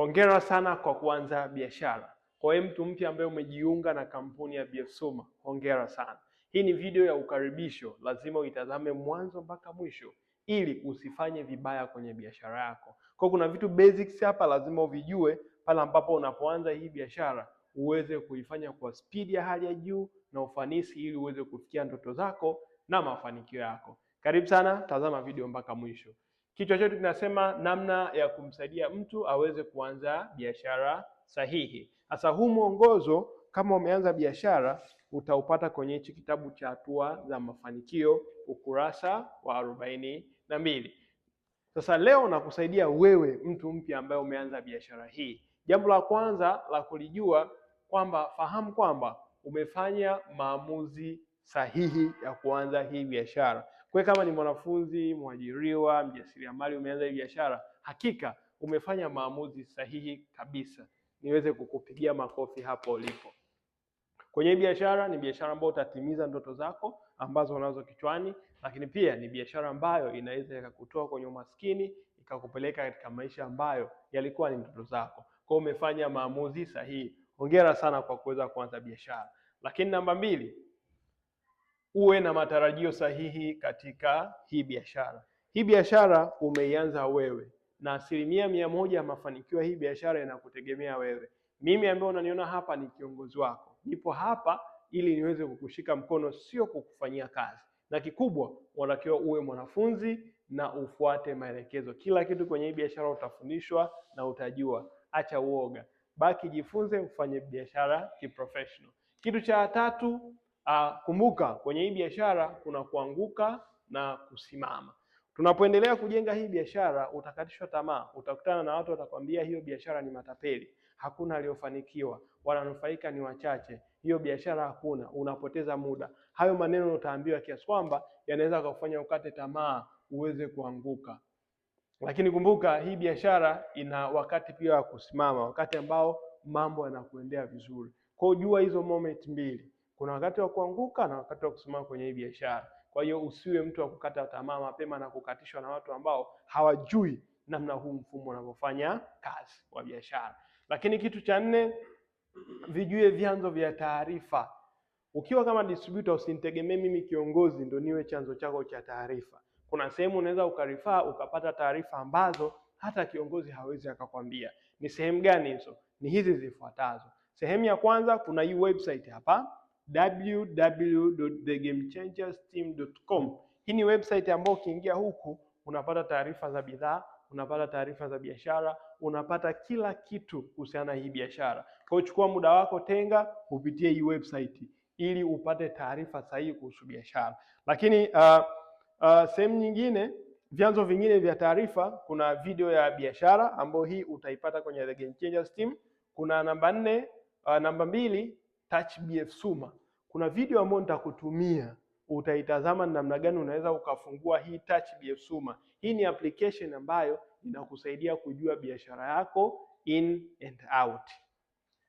Hongera sana kwa kuanza biashara. Kwa hiyo mtu mpya ambaye umejiunga na kampuni ya BF Suma, hongera sana. Hii ni video ya ukaribisho, lazima uitazame mwanzo mpaka mwisho ili usifanye vibaya kwenye biashara yako. Kwa kuna vitu basics hapa lazima uvijue pale ambapo unapoanza hii biashara uweze kuifanya kwa spidi ya hali ya juu na ufanisi ili uweze kufikia ndoto zako na mafanikio yako. Karibu sana, tazama video mpaka mwisho. Kichwa chetu kinasema namna ya kumsaidia mtu aweze kuanza biashara sahihi. Sasa huu mwongozo kama umeanza biashara utaupata kwenye hichi kitabu cha Hatua za Mafanikio ukurasa wa 42. Sasa leo nakusaidia wewe mtu mpya ambaye umeanza biashara hii. Jambo la kwanza la kulijua kwamba fahamu kwamba umefanya maamuzi sahihi ya kuanza hii biashara. Kwa hiyo kama ni mwanafunzi, mwajiriwa, mjasiriamali umeanza hii biashara, hakika umefanya maamuzi sahihi kabisa. Niweze kukupigia makofi hapo ulipo. Kwenye hii biashara ni biashara ambayo utatimiza ndoto zako ambazo unazo kichwani, lakini pia ni biashara ambayo inaweza ikakutoa kwenye umaskini ikakupeleka katika maisha ambayo yalikuwa ni ndoto zako. Kwa hiyo umefanya maamuzi sahihi. Hongera sana kwa kuweza kuanza biashara. Lakini namba mbili, uwe na matarajio sahihi katika hii biashara. Hii biashara umeianza wewe na 100% ya mafanikio ya hii biashara yanakutegemea wewe. Mimi ambaye unaniona hapa ni kiongozi wako, nipo hapa ili niweze kukushika mkono, sio kukufanyia kazi. Na kikubwa, unatakiwa uwe mwanafunzi na ufuate maelekezo. Kila kitu kwenye hii biashara utafundishwa na utajua. Acha uoga, baki jifunze, ufanye biashara kiprofessional. Kitu cha tatu, kumbuka kwenye hii biashara kuna kuanguka na kusimama. Tunapoendelea kujenga hii biashara utakatishwa tamaa, utakutana na watu watakwambia hiyo biashara ni matapeli, hakuna aliyofanikiwa, wananufaika ni wachache, hiyo biashara hakuna, unapoteza muda. Hayo maneno utaambiwa kiasi kwamba yanaweza kukufanya ukate tamaa, uweze kuanguka. Lakini kumbuka hii biashara ina wakati pia wa kusimama, wakati ambao mambo yanakuendea vizuri. Kwa hiyo jua hizo moment mbili, kuna wakati wa kuanguka na wakati wa kusimama kwenye hii biashara. Kwa hiyo usiwe mtu wa kukata tamaa mapema na kukatishwa na watu ambao hawajui namna huu mfumo unavyofanya kazi wa biashara. Lakini kitu cha nne, vijue vyanzo vya taarifa. Ukiwa kama distributor, usinitegemee mimi kiongozi ndo niwe chanzo chako cha taarifa. Kuna sehemu unaweza ukarifaa ukapata taarifa ambazo hata kiongozi hawezi akakwambia. Ni sehemu gani hizo? Ni hizi zifuatazo. Sehemu ya kwanza, kuna hii website hapa www.thegamechangersteam.com. Hii ni website ambayo ukiingia huku unapata taarifa za bidhaa, unapata taarifa za biashara, unapata kila kitu kuhusiana na hii biashara. Kwa hiyo chukua muda wako, tenga upitie hii website ili upate taarifa sahihi kuhusu biashara. Lakini sehemu nyingine, vyanzo vingine vya taarifa, kuna video ya biashara ambayo hii utaipata kwenye The Game Changers Team. Kuna namba nne, namba mbili, Touch BF Suma. Kuna video ambayo nitakutumia utaitazama namna gani unaweza ukafungua hii Touch BF Suma. Hii ni application ambayo inakusaidia kujua biashara yako in and out.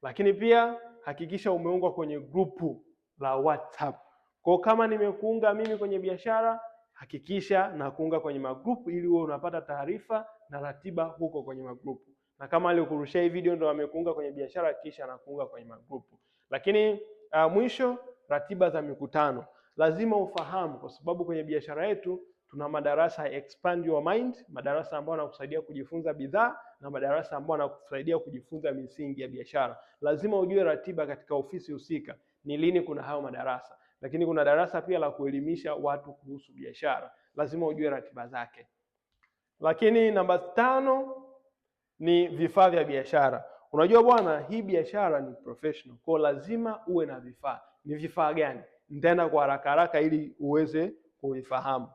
Lakini pia hakikisha umeungwa kwenye grupu la WhatsApp. Kwa kama nimekuunga mimi kwenye biashara, hakikisha na kuunga kwenye magrupu ili uwe unapata taarifa na ratiba huko kwenye magrupu. Na kama alikurushia hii video ndo amekuunga kwenye biashara, hakikisha anakuunga kwenye magrupu. Lakini mwisho, ratiba za mikutano lazima ufahamu, kwa sababu kwenye biashara yetu tuna madarasa ya Expand Your Mind, madarasa ambayo yanakusaidia kujifunza bidhaa na madarasa ambayo yanakusaidia kujifunza misingi ya biashara. Lazima ujue ratiba katika ofisi husika, ni lini kuna hayo madarasa. Lakini kuna darasa pia la kuelimisha watu kuhusu biashara, lazima ujue ratiba zake. Lakini namba 5 ni vifaa vya biashara. Unajua bwana, hii biashara ni professional, kwa lazima uwe na vifaa. Ni vifaa gani? Nitaenda kwa haraka haraka ili uweze kuvifahamu.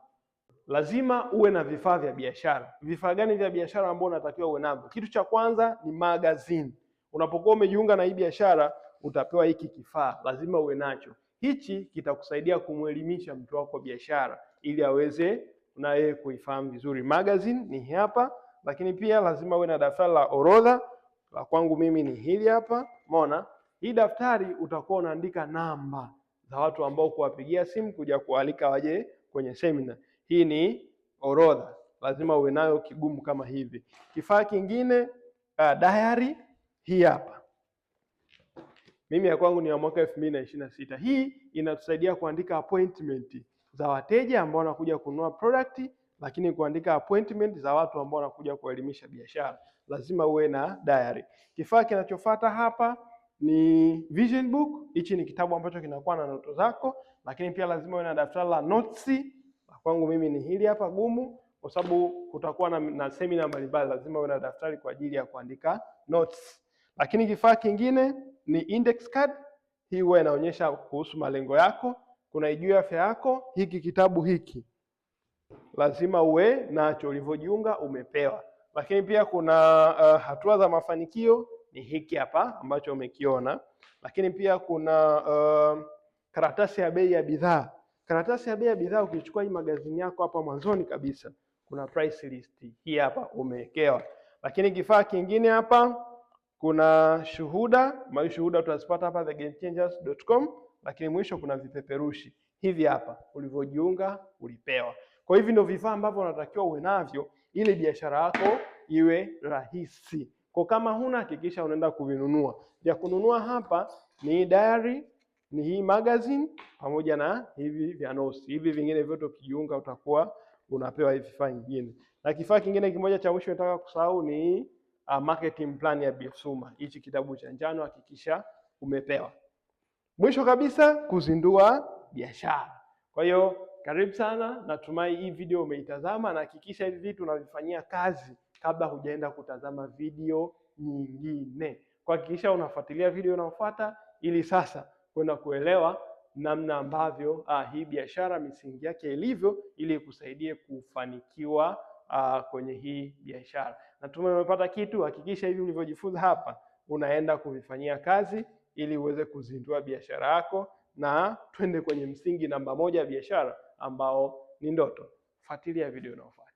Lazima uwe na vifaa vya biashara. Vifaa gani vya biashara ambao unatakiwa uwe navyo? Kitu cha kwanza ni magazine. Unapokuwa umejiunga na hii biashara utapewa hiki kifaa, lazima uwe nacho. Hichi kitakusaidia kumwelimisha mtu wako biashara ili aweze na yeye kuifahamu vizuri. Magazine ni hapa, lakini pia lazima uwe na daftari la orodha. La kwangu mimi ni hili hapa. Umeona? Hii daftari utakuwa unaandika namba za watu ambao kuwapigia simu kuja kualika waje kwenye semina. Hii ni orodha, lazima uwe nayo kigumu kama hivi. Kifaa kingine Diary hii hapa. Mimi ya kwangu ni ya mwaka 2026. Hii inatusaidia kuandika appointment za wateja ambao wanakuja kununua product, lakini kuandika appointment za watu ambao wanakuja kuelimisha biashara. Lazima uwe na diary. Kifaa kinachofuata hapa ni vision book. Hichi ni kitabu ambacho kinakuwa na ndoto zako, lakini pia lazima uwe na daftari la notes. Kwangu mimi ni hili hapa gumu, kwa sababu kutakuwa na semina mbalimbali, lazima uwe na daftari kwa ajili ya kuandika notes. Lakini kifaa kingine ni index card. Hii huwa inaonyesha kuhusu malengo yako. Kuna Ijue Afya Yako. Hiki kitabu hiki lazima uwe nacho, ulivyojiunga umepewa. Lakini pia kuna hatua za mafanikio, ni hiki hapa ambacho umekiona. Lakini pia kuna karatasi ya bei ya bidhaa. Karatasi ya bei ya bidhaa ukichukua hii magazini yako hapa mwanzoni kabisa kuna price list hii hapa umewekewa. Lakini kifaa kingine hapa kuna shuhuda, shuhuda tutazipata hapa thegamechangers.com, lakini mwisho kuna vipeperushi hivi hapa, ulivyojiunga ulipewa. Kwa hivi ndio vifaa ambavyo unatakiwa uwe navyo ili biashara yako iwe rahisi. Kwa kama huna, hakikisha unaenda kuvinunua. Vya kununua hapa ni diary, ni hii magazine pamoja na hivi vya notes. Hivi vingine vyote ukijiunga utakuwa unapewa hivi vifaa vingine. Na kifaa kingine kimoja cha mwisho nataka kusahau ni marketing plan ya BF Suma. Hichi kitabu cha njano hakikisha umepewa. Mwisho kabisa, kuzindua biashara. Kwa hiyo karibu sana, natumai hii video umeitazama na hakikisha hivi vitu unavifanyia kazi kabla hujaenda kutazama video nyingine. Kwa hakikisha unafuatilia video inayofuata ili sasa kwenda kuelewa namna ambavyo hii biashara misingi yake ilivyo ili ikusaidie kufanikiwa kwenye hii biashara. Natumai umepata kitu. Hakikisha hivi ulivyojifunza hapa unaenda kuvifanyia kazi ili uweze kuzindua biashara yako, na twende kwenye msingi namba moja ya biashara ambao ni ndoto. Fuatilia video inayofuata.